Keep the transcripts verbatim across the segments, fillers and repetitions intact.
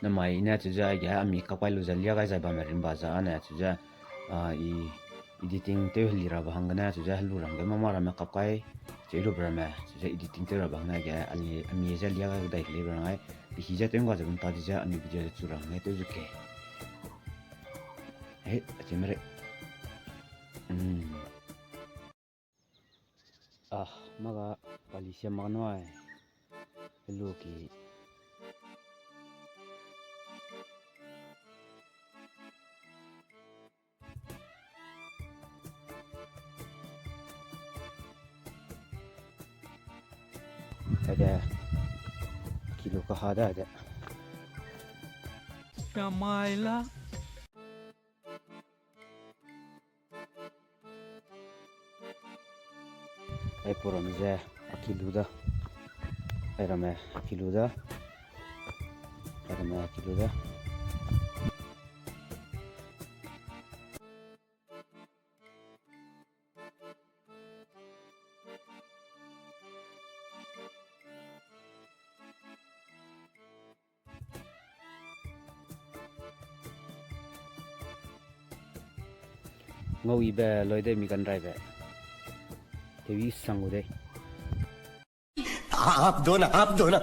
Namai i ne chu ze aige a mi kap kai lu ze lia gai zai bamme rimba za a ne chu ze, a, i editing tew heli rabe hangge ne chu ze helu rangge mama ramme kap kai cheu lu be ramme chu ze editing tew rabe hangge ge a mi ze lia gai dai keli be rang ai. Pe hi ze tew ngga ze bam ta di ze anui video ze chu rangge tew zu ke. He, a chi mere. Hmm. Ah, maga pali sia mak nui. Helu ki. Ade. Kilo kaha da ade. Kamaila. Ai puram ze a kilu da. Ai ramme a kilu da. Ai ramme a kilu da. Ngau ibe loi de mi gan rai be. Tewi sang gu de. Up dona, up dona.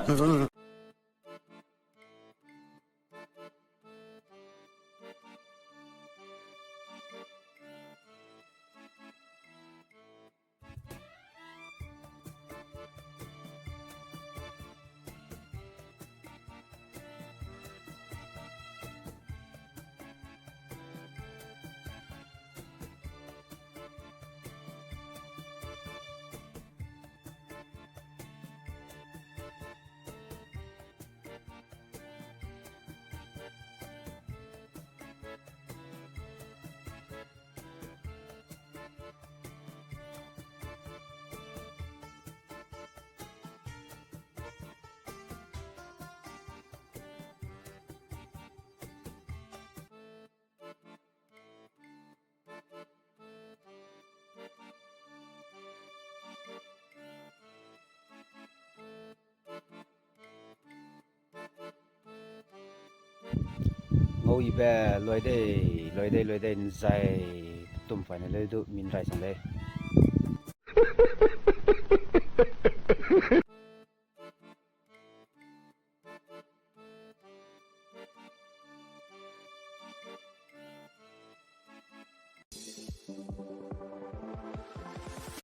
Ngau ibe loi dei, loi dei, loi dei, nzai tum paine leu du min rai sang dei.